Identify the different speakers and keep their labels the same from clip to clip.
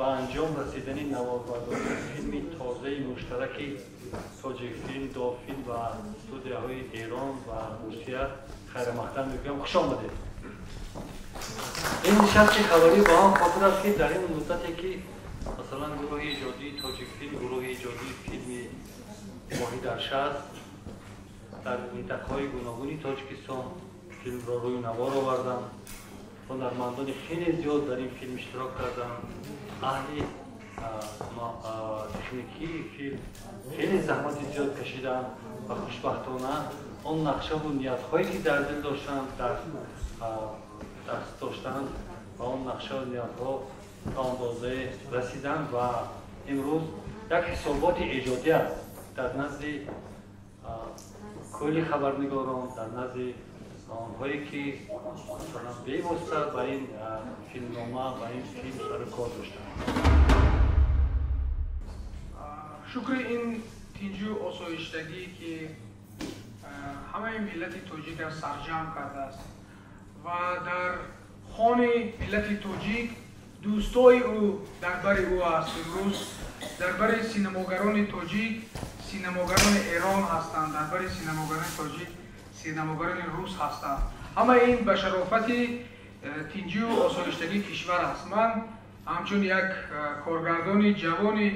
Speaker 1: Ба анҷом расидани наворбардории филми тозаи муштараки Тоҷикфилм, Дофилм ва студияҳои Эрон ва Русия хайрамақдам мегӯям. Хуш омадед. Ин нишасти хабарӣ ба он хотир аст, ки дар ин муддате, ки масалан гурӯҳи эҷодии Тоҷикфилм, гурӯҳи эҷодии филми Моҳӣ дар шаст дар минтақаҳои гуногуни Тоҷикистон филмро рӯи навор оварданд, ҳунармандони хеле зиёд дар ин филм иштирок карданд, аҳли техникии филм хеле заҳмати зиёд кашиданд ва хушбахтона он нақшаву ниятҳое, ки дар дил доштанд, дар даст доштанд ва он нақшаву ниятҳо то андозае расиданд ва имрӯз як ҳисоботи эҷодӣ аст дар назди кулли хабарнигорон, дар назди онҳое, ки масалан бевосита ба ин филмнома, ба ин филм сару кор доштанд.
Speaker 2: Шукри ин тинҷу осоиштагӣ, ки ҳамаи миллати тоҷикро сарҷамъ кардааст ва дар хони миллати тоҷик дӯстои ӯ дар бари ӯ аст. Имрӯз дар бари синамогарони тоҷик синамогарони Эрон ҳастанд, дар бари синамогарони тоҷик синамогарони рус ҳастанд. Ҳама ин ба шарофати тинҷию осоиштагии кишвар аст. Ман ҳамчун як коргардони ҷавони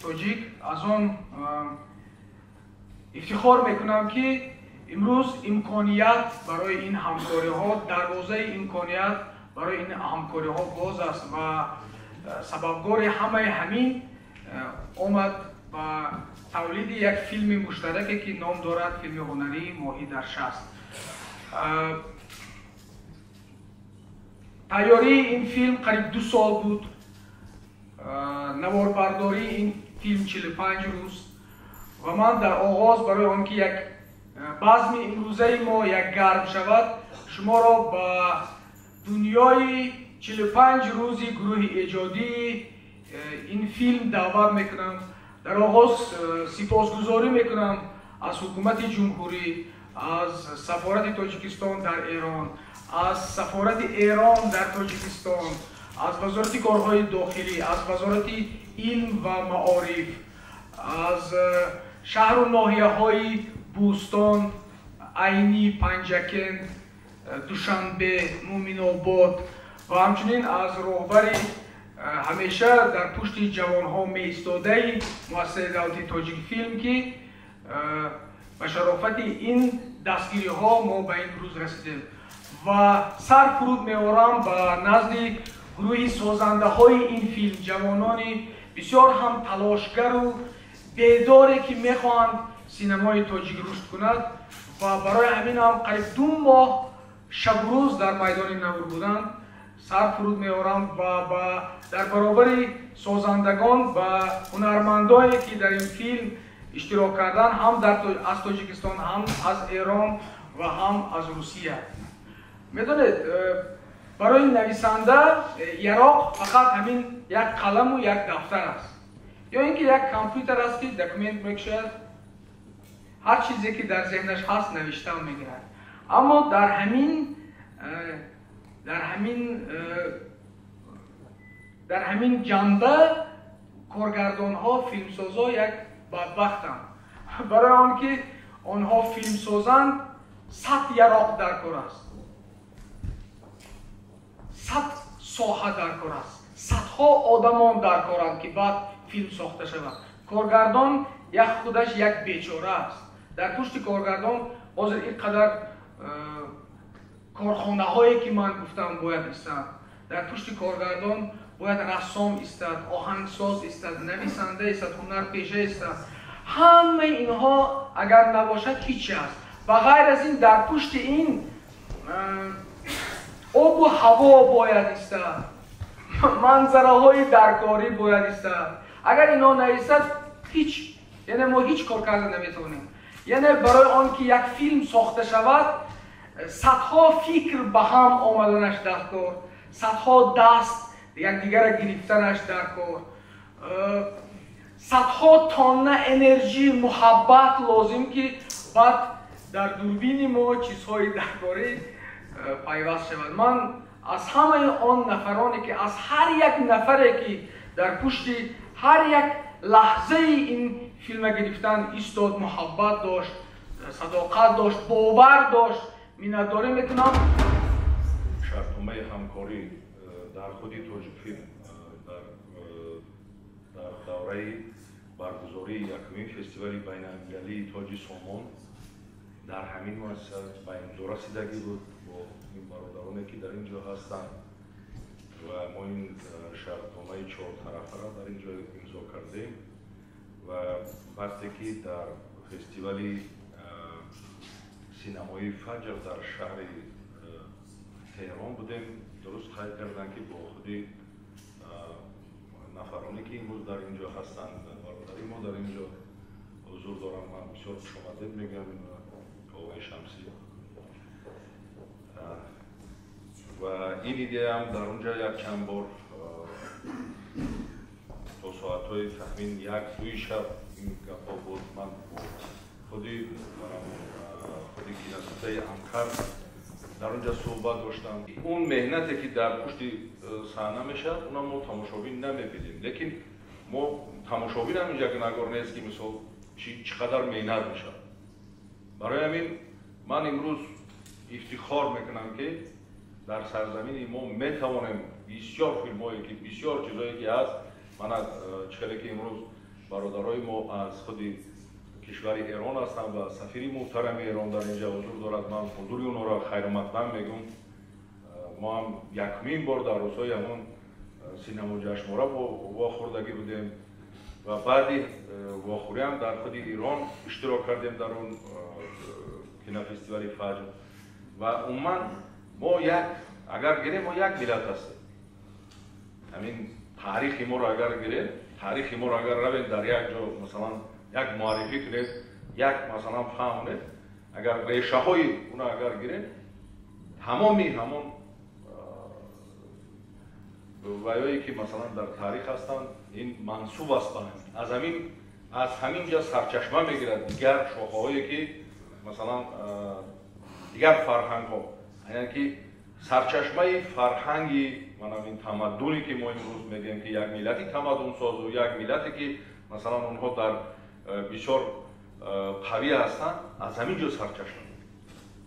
Speaker 2: тоҷик аз он ифтихор мекунам, ки имрӯз имконият барои ин ҳамкориҳо, дарвозаи имконият барои ин ҳамкориҳо боз аст ва сабабгори ҳамаи ҳамин омад ба тавлиди як филми муштараке, ки ном дорад филми ҳунарии Моҳӣ дар шаст. Тайёрии ин филм қариб 2 сол буд, наворбардории ин филм 45 рӯз ва ман дар оғоз барои он ки як базми имрӯзаи мо як гарм шавад, шуморо ба дунёи 45 рӯзи гурӯҳи эҷодии ин филм даъват мекунам. Дар оғоз сипосгузорӣ мекунам аз ҳукумати ҷумҳурӣ, аз сафорати Тоҷикистон дар Эрон, аз сафорати Эрон дар Тоҷикистон, аз Вазорати корҳои дохилӣ, аз Вазорати илм ва маориф, аз шаҳру ноҳияҳои Бӯстон, Айнӣ, Панҷакент, Душанбе, Муъминобод ва ҳамчунин аз роҳбари ҳамеша дар пушти ҷавонҳо меистодаи муассисаи давлатии Тоҷикфилм, ки ба шарофати ин дастгириҳо мо ба ин рӯз расидем. Ва сар фуруд меорам ба назди гурӯҳи созандаҳои ин филм, ҷавонони бисёр ҳам талошгару бедоре, ки мехоҳанд синамои тоҷик рушд кунад ва барои ҳамин ҳам қариб 2 моҳ шабурӯз дар майдони навор буданд. Сар фуруд меорам ва дар баробари созандагон ба ҳунармандоне, ки дар ин филм иштирок карданд, ҳам аз Тоҷикистон, ҳам аз Эрон ва ҳам аз Русия. Медонед, барои нависанда яроқ фақат ҳамин як қаламу як дафтар аст ё ин ки як компютер аст, ки документ мекушояд, ҳар чизе ки дар зеҳнаш ҳаст, навиштан мегирад. Аммо дар ҳамин ҷанба коргардонҳо, филмсозҳо як бадбахтанд, барои он ки онҳо филмсозанд, 100 яроқ дар кор аст, 100 соҳа дар кор аст, садҳо одамон дар коранд, ки баъд филм сохта шавад. Коргардон як худаш як бечора аст. Дар пушти коргардон ҳозир ин қадар корхонаҳое, ки ман гуфтам, бояд истанд. Дар пушти коргардон бояд рассом истад, оҳангсоз истад, нависанда истад, ҳунарпеша истад. Ҳамаи инҳо агар набошад, ҳичи аст. Ба ғайр аз ин, дар пушти ин обу ҳаво бояд истад, манзараҳои даркорӣ бояд истад. Агар инҳо наистад, ҳеҷ, яъне мо ҳеҷ кор карда наметавонем. Яъне барои он ки як филм сохта шавад, садҳо фикр ба ҳам омаданаш дар кор, садҳо даст якдигарро гирифтанаш дар кор, садҳо тонна энержӣ, муҳаббат лозим, ки баъд дар дурбини мо чизҳои даркорӣ пайваст шавад. Ман аз ҳамаи он нафароне, ки аз ҳар як нафаре, ки Дар пушти ҳар як лаҳзаи ин филма гирифтан истод, муҳаббат дошт, садоқат дошт, бовар дошт. Миннатдорӣ мекунам.
Speaker 3: Шартномаи ҳамкорӣ дар худи Тоҷикфилм дар давраи баргузории якумин фестивали байналмилалии Тоҷи Сомон дар ҳамин муассиса ба имзо расидагӣ буд бо ин бародароне, ки дар ин ҷо ҳастанд, ва мо ин шартномаи чортарафаро дар ин ҷо имзо кардем. Ва вақте ки дар фестивали синамои Фаҷр дар шаҳри Теҳрон будем, дуруст қайд карданд, ки бо худи нафароне, ки имрӯз дар ин ҷо ҳастанд, бародари мо дар ин ҷо ҳузур дорам, ман бисёр хушомадед мегӯям Оваи Шамсӣ. Ва ин идеяам дар он ҷо якчанд бор то соатҳои тахмин 1-2 шаб ин гапҳо буд. Ман бо худи киностудияи Амкар дар он ҷо суҳбат доштам. Он меҳнате, ки дар пушти саҳна мешавад, онам мо тамошобин намебинем, лекин мо тамошобин ҳам инҷа гунаҳгор нест, ки мисол чӣ қадар меҳнат мешавад. Барои ҳамин ман имрӯз ифтихор мекунам, ки дар сарзамини мо метавонем бисёр филмҳое, ки бисёр чизҳое, ки ҳаст, мана чӣ хеле ки имрӯз бародарои мо аз худи кишвари Эрон ҳастанд ва сафири муҳтарами Эрон дар инҷа ҳузур дорад, ман ҳузури онҳоро хайрмақдам мегӯм. Мо ҳам якумин бор дар рӯзҳои ҳамон синамоҷашнвора вохӯрдагӣ будем ва баъди вохӯриам дар худи Эрон иштирок кардем дар он кинофестивали Фаҷр. Ва умуман мо як, агар гирем, мо як миллат ҳастем. Ҳамин таърихи моро агар гирем, таърихи моро агар равем, дар як ҷо масалан як муаррифӣ кунед, як масалан фаҳмонед, агар решаҳои уна агар гирем, тамоми ҳамон ваёе, ки масалан дар таърих ҳастанд, ин мансуб аст ба ҳамин. Аз ҳамин ҷо сарчашма мегирад дигар шохаҳое, ки масалан дигар фарҳангҳо, яъне ки сарчашмаи фарҳанги манам ин тамаддуне, ки мо имрӯз мегӯем, ки як миллати тамаддунсозу як миллате, ки масалан онҳо дар бисёр қавӣ ҳастанд, аз ҳамин ҷо сарчашма мегирад.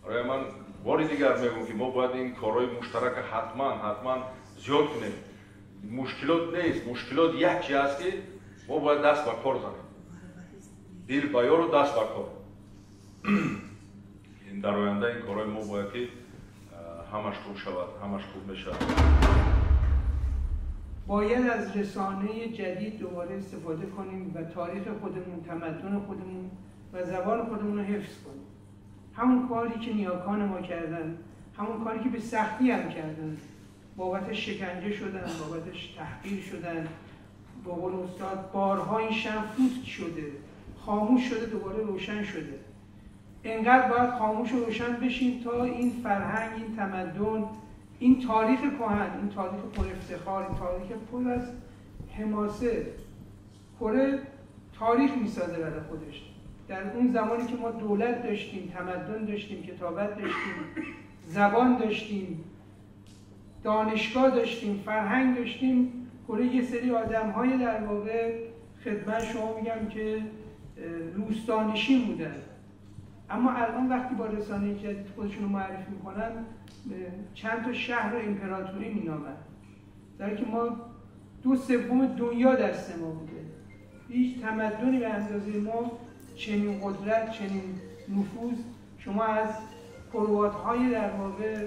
Speaker 3: Барои ман бори дигар мегӯм, ки мо бояд ин корҳои муштарака ҳатман зиёд кунем. Мушкилот нест, мушкилот як чи аст, ки мо бояд даст ба кор занем, дил ба ёру даст ба кор. Дар оянда ин корҳои мо бояд ки ҳамаш хуб шавад, ҳамаш хуб мешавад.
Speaker 4: باید از رسانه جدید دوباره استفاده کنیم و تاریخ خودمون، تمدن خودمون و زبان خودمون رو حفظ کنیم. همون کاری که نیاکان ما کردن، همون کاری که به سختی هم کردن، بابتش شکنجه شدن، بابتش تحقیر شدن، با قول استاد بارها این شمع فوت شده، خاموش شده، دوباره روشن شده. انقدر باید خاموش و روشن بشیم تا این فرهنگ، این تمدن، این تاریخ کهن، این تاریخ پر افتخار، این تاریخ پر از حماسه، کره تاریخ میسازه برای خودش. در اون زمانی که ما دولت داشتیم، تمدن داشتیم، کتابت داشتیم، زبان داشتیم، دانشگاه داشتیم، فرهنگ داشتیم، کره یه سری آدم‌های در واقع خدمت شما میگم که روستانشین بودن. اما الان وقتی با رسانه جدید خودشون رو معرفی میکنن، چند تا شهر رو امپراتوری مینامن، در که ما 2/3 دنیا دست ما بوده. هیچ تمدنی به اندازه ما چنین قدرت، چنین نفوذ، شما از کروات‌های در واقع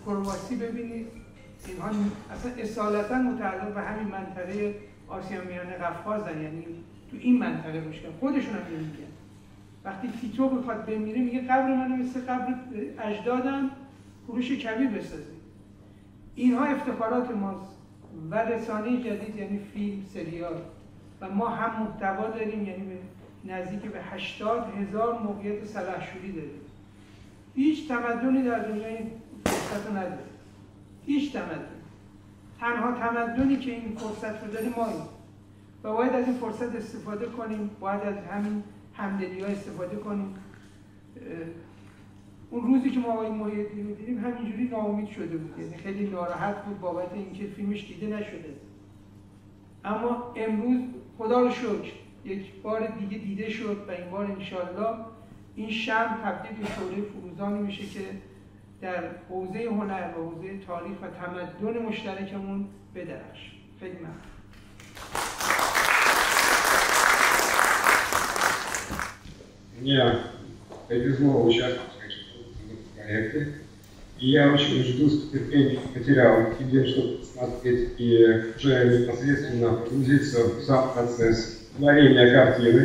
Speaker 4: کرواسی ببینید، اینها اصلا اصالتا متعلق به همین منطقه آسیا میانه قفقازن، یعنی تو این منطقه رشد کردن. خودشون هم میگن وقتی تیتو بخواد بمیره میگه قبر منو مثل قبر اجدادم کوروش کبیر بسازید. اینها افتخارات ماست و رسانه جدید یعنی فیلم، سریال، و ما هم محتوا داریم، یعنی نزدیک به 80,000 موقعیت سلحشوری داریم. هیچ تمدنی در دنیا این فرصت رو نداره. هیچ تمدن. تنها تمدنی که این فرصت رو داره ماییم و باید از این فرصت استفاده کنیم، باید از همین همدلی‌ها استفاده کنیم. اون روزی که ما آقای محی‌الدینی رو دیدیم همینجوری ناامید شده بود، یعنی خیلی ناراحت بود بابت اینکه فیلمش دیده نشده. اما امروز خدا رو شکر یک بار دیگه دیده شد و این بار انشالله این شمع تبدیل به شعله فروزانی میشه که در حوزه هنر و حوزه تاریخ و تمدن مشترکمون بدرخشه. خیلی ممنون.
Speaker 5: Мне повезло участвовать в проекте. И я очень жду с нетерпением материал, чтобы посмотреть и уже непосредственно погрузиться в сам процесс творения картины.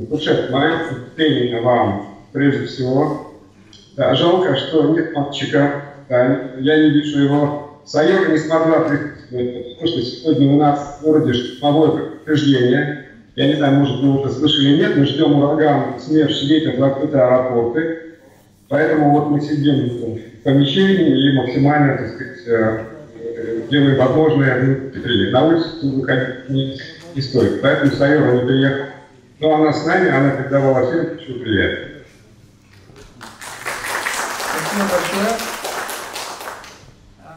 Speaker 5: Хуршед, мое впечатление вам прежде всего. Да, жалко, что нет мальчика, да, я не вижу его. Сайора не смогла присутствовать, потому что сегодня у нас в городе штормовое предупреждение. Я не знаю, может, вы уже слышали или нет, мы ждем ураган, смерч, ветер, закрытые аэропорты. Поэтому вот мы сидим в помещении и максимально, так сказать, делаем возможное внутри. На улицу выходить не стоит. Поэтому Сайора не приехала. Но она с нами, она передавала всем привет.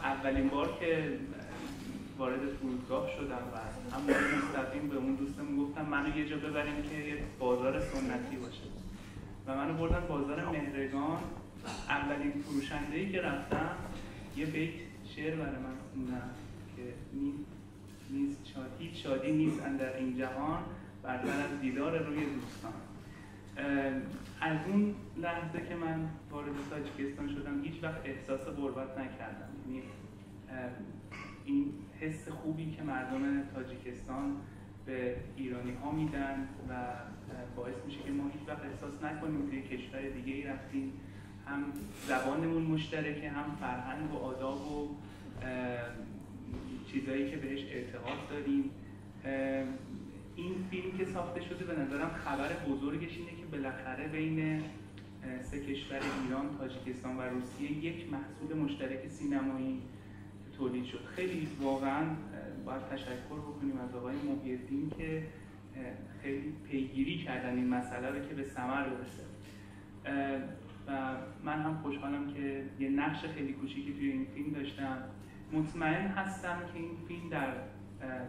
Speaker 6: اولین بار که وارد فرودگاه شدم و هم مستقیم به اون دوستم گفتم منو یه جا ببریم که یه بازار سنتی باشه و منو بردن بازار مهرگان. اولین فروشنده‌ای که رفتم یه بیت شعر برای من خوندن که نیست هیچ شادی نیست اندر این جهان برتر از دیدار روی دوستان. از اون لحظه که من وارد تاجیکستان شدم هیچ وقت احساس غربت نکردم. یعنی این حس خوبی که مردم تاجیکستان به ایرانی ها میدن و باعث میشه که ما هیچ وقت احساس نکنیم توی کشور دیگه ای رفتیم. هم زبانمون مشترکه، هم فرهنگ و آداب و چیزایی که بهش اعتقاد داریم. این فیلم که ساخته شده به نظرم خبر بزرگش اینه که بالاخره بین سه کشور ایران، تاجیکستان و روسیه یک محصول مشترک سینمایی تولید شد. خیلی واقعا باید تشکر بکنیم از آقای محی‌الدین که خیلی پیگیری کردن این مسئله رو که به ثمر برسه. و من هم خوشحالم که یه نقش خیلی کوچیکی توی این فیلم داشتم. مطمئن هستم که این فیلم در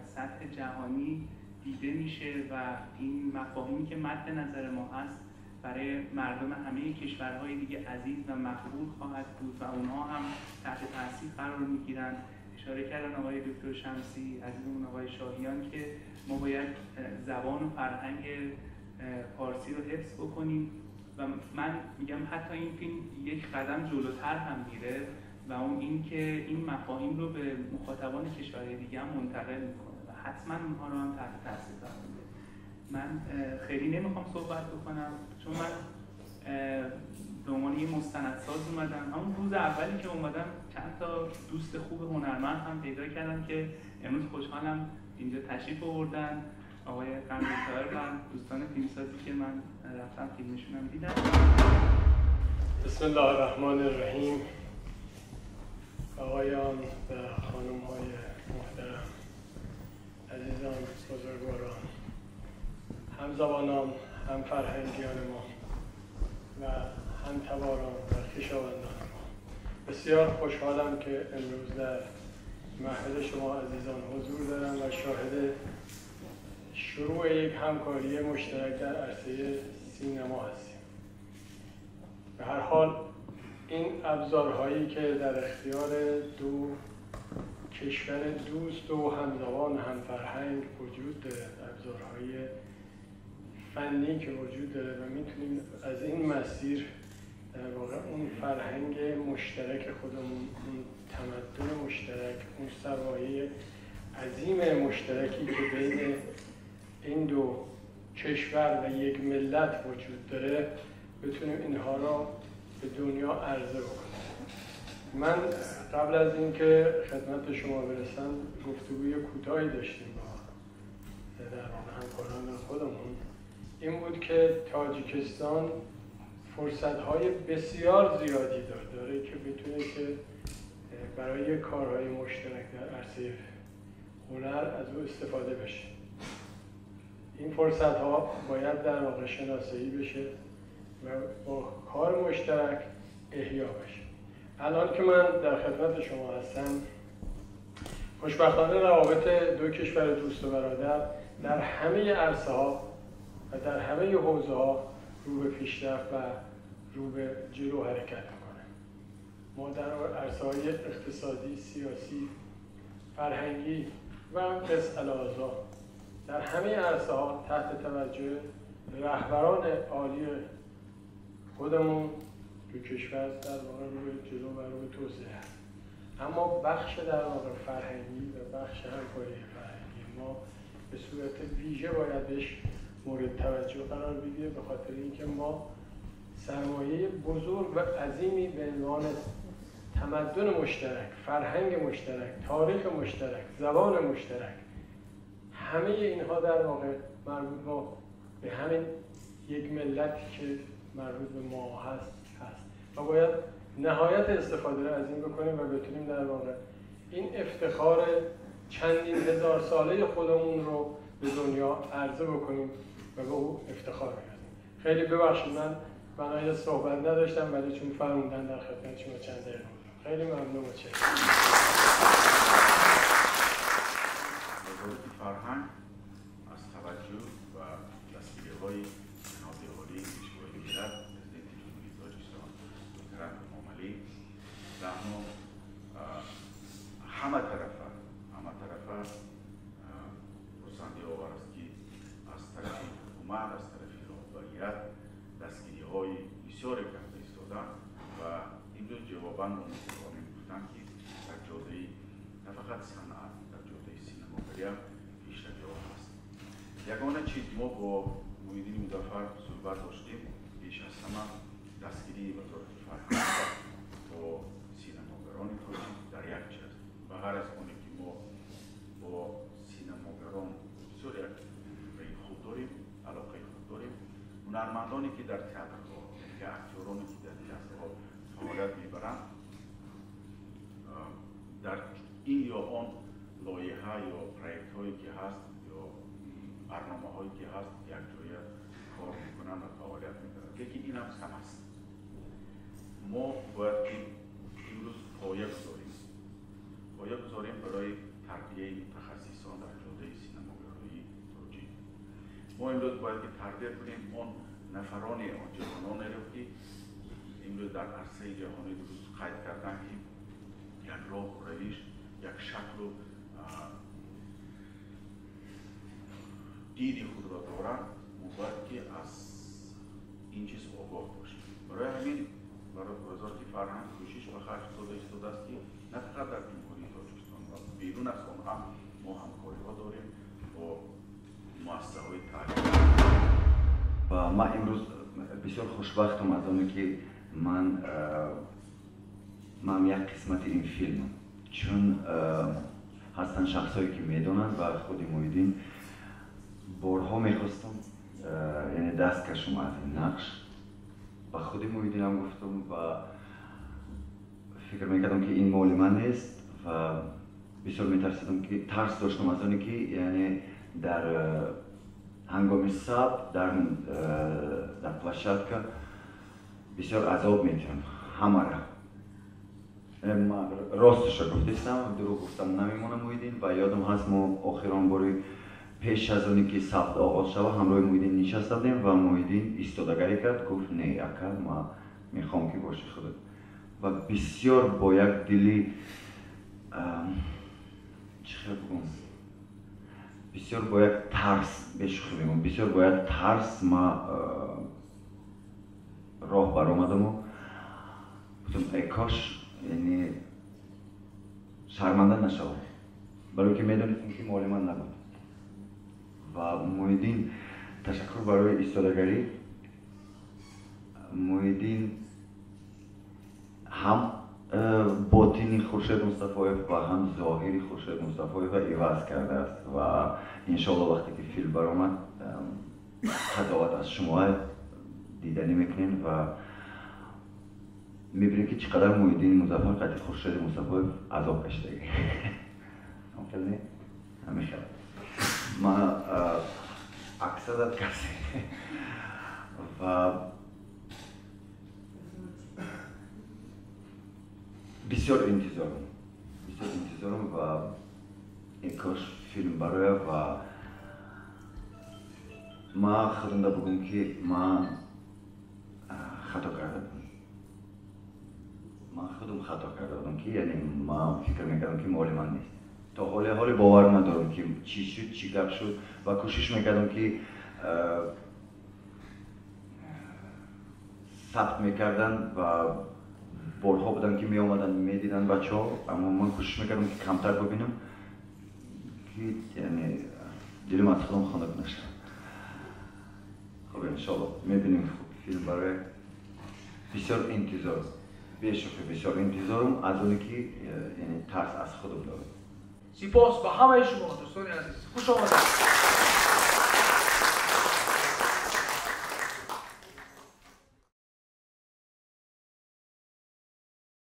Speaker 6: سطح جهانی دیده میشه و این مفاهیمی که مد نظر ما هست برای مردم همه کشورهای دیگه عزیز و مقبول خواهد بود و اونها هم تحت تاثیر قرار میگیرن. اشاره کردن آقای دکتر شمسی، عزیزمون آقای شاهیان، که ما باید زبان و فرهنگ پارسی رو حفظ بکنیم و من میگم حتی این فیلم یک قدم جلوتر هم میره و اون این که این مفاهیم رو به مخاطبان کشورهای دیگه هم منتقل میکنه و حتما اونها رو هم تحت تاثیر قرار میده. من خیلی نمیخوام صحبت بکنم چون من به عنوان یه مستندساز اومدم. همون روز اولی که اومدم چند تا دوست خوب هنرمند هم پیدا کردم که امروز خوشحالم اینجا تشریف آوردن، آقای قمری‌طاهر و دوستان فیلمسازی که من رفتم فیلمشون هم دیدم.
Speaker 7: بسم الله الرحمن الرحیم. آقایان و خانم‌های محترم، عزیزان، بزرگواران، همزبانان، هم فرهنگیان ما و هم تباران و خویشاوندان ما، بسیار خوشحالم که امروز در محفل شما عزیزان حضور دارم و شاهد شروع یک همکاری مشترک در عرصه سینما هستیم. به هر حال این ابزارهایی که در اختیار دو کشور دوست و همزبان هم فرهنگ وجود داره، ابزارهای فنی که وجود داره و میتونیم از این مسیر در واقع اون فرهنگ مشترک خودمون، اون تمدن مشترک، اون سرمایه عظیم مشترکی که بین این دو کشور و یک ملت وجود داره بتونیم اینها را به دنیا عرضه بکنیم. من قبل از اینکه خدمت شما برسم گفتگوی کوتاهی داشتیم با در واقع همکاران خودمون، این بود که تاجیکستان فرصت‌های بسیار زیادی داره که بتونه که برای کارهای مشترک در عرصه هنر از او استفاده بشه. این فرصت‌ها باید در واقع شناسایی بشه و با کار مشترک احیا بشه. الان که من در خدمت شما هستم خوشبختانه روابط دو کشور دوست و برادر در همه عرصه ها و در همه حوزه ها رو به پیشرفت و رو به جلو حرکت میکنه. ما در عرصه های اقتصادی، سیاسی، فرهنگی و قس علاوه در همه عرصه ها تحت توجه رهبران عالی خودمون دو کشور در واقع رو به جلو و رو به توسعه هست. اما بخش در واقع فرهنگی و بخش همکاری فرهنگی ما به صورت ویژه باید بهش مورد توجه قرار بگیره، به خاطر اینکه ما سرمایه بزرگ و عظیمی به عنوان تمدن مشترک، فرهنگ مشترک، تاریخ مشترک، زبان مشترک، همه اینها در واقع مربوط ما به همین یک ملت که مربوط به ما هست و باید نهایت استفاده را از این بکنیم و بتونیم در واقع این افتخار چندین هزار ساله خودمون رو به دنیا عرضه بکنیم و به او افتخار بکنیم. خیلی ببخشید من بنای صحبت نداشتم، ولی چون فرمودن در خدمت شما چند دقیقه بودم. خیلی ممنون. متشکرم.
Speaker 8: وزارت فرهنگ از توجه و دستگیری‌های جناب عالی پیشوای ملت پرزیدنت جمهوری تاجیکستان محترم امامعلی رحمان همه طرفه خرسندی آور است که از طرف حکومت، از طرف رهبریت دستگیری‌های بسیاری کرده ایستادند و امروز جواباً ما می‌توانیم گفتن که در جاده نه فقط صنعت، در جاده سینماگری هم پیشروی‌ها هست. یگانه چیز ما با محی‌الدین مظفر صحبت داشتیم، بیش از همه دستگیری وزارت فرهنگ با سینماگران تاجیک در یک چیز، به غیر از آنی که ما با سینماگران بسیار یک خوب داریم، علاقه خوب داریم، هنرمندانی که در تئاترها، یعنی اکتورانی که در تئاترها فعالیت میبرند، در این یا آن لایحه یا پروژه هایی که هست یا برنامه هایی که هست یک جای کار میکنن و فعالیت میکنن، لیکن این هم کم است. ما باید که امروز پایه گذاریم برای تربیه متخصصان در جاده سینماگرایی تاجیک. ما امروز باید که تربیه کنیم آن نفران، آن جوانان رو که امروز در عرصه جهانی درست قید کردن که یک راه و روش، یک شکل و دیدی خود را دارند. ما باید که از این چیز آگاه باشیم. برای همین برای وزارت فرهنگ کوشش و خرج داده ایستاده است که نه فقط در جمهوری تاجیکستان و بیرون از آن هم ما همکاری ها داریم با مؤسسه های تعلیمی.
Speaker 9: و من امروز بسیار خوشبختم از آنی که من یک قسمت این فیلم، چون هستن شخصایی که میدونن و خود محی‌الدین بارها میخواستم یعنی دست کشم از این نقش، با خود محی‌الدین هم گفتم و فکر میکردم که این مال من نیست و بسیار میترسیدم که ترس داشتم از آنی که یعنی در هنگام ثبت در площадка بسیار عذاب میتونم همه را. من راستش را گفتم، دروغ گفتم نمیمونم محی‌الدین. و یادم هست ما آخران باری پیش از اونی که ثبت آغاز شود همراه محی‌الدین نشسته بودیم و محی‌الدین ایستادگری کرد، گفت نه اکا ما میخوام که باشی خودت، و بسیار با یک دلی چه خیلی بگم، بسیار با یک ترس بهش میگم، بسیار با یک ترس ما راه برآمدم و گفتم ای کاش یعنی شرمنده نشوم، برای که میدونستم که مال من نبود. و محی‌الدین تشکر برای ایستادگری. محی‌الدین هم باطنی خورشید مصطفی‌اف و هم ظاهری خورشید مصطفی‌اف عوض کرده است و انشالله وقتی که فیلم برآمد قضاوت از شما دیدنی میکنین و میبینیم که چقدر محی‌الدین مظفر قطعی خورشید مصطفی‌اف عذاب کشیده. همین همین خیلی ما اکثر کسی و بسیار انتظارم و Кош филм бароя ва ман худамда бугум, ки ман хато карда будам. Ман худам хато карда будам, ки яъне ман фикр мекардам, ки моли ман нест. То ҳоле бовар надорам, ки чӣ шуд, чӣ гап шуд, ва кӯшиш мекардам, ки сабт мекардан ва борҳо буданд, ки меомаданд, медиданд бачаҳо, аммо ман кӯшиш мекардам, ки камтар бибинам, ки яъне дилам аз худам хунук нашавад. Хуб, иншоалло, мебинем. Филм барои бисёр интизор, бешӯхӣ бисёр интизорам, аз оне ки яъне тарс аз худам дорам.
Speaker 2: Сипос ба ҳамаи шумо, дӯстони азиз, хуш омадед.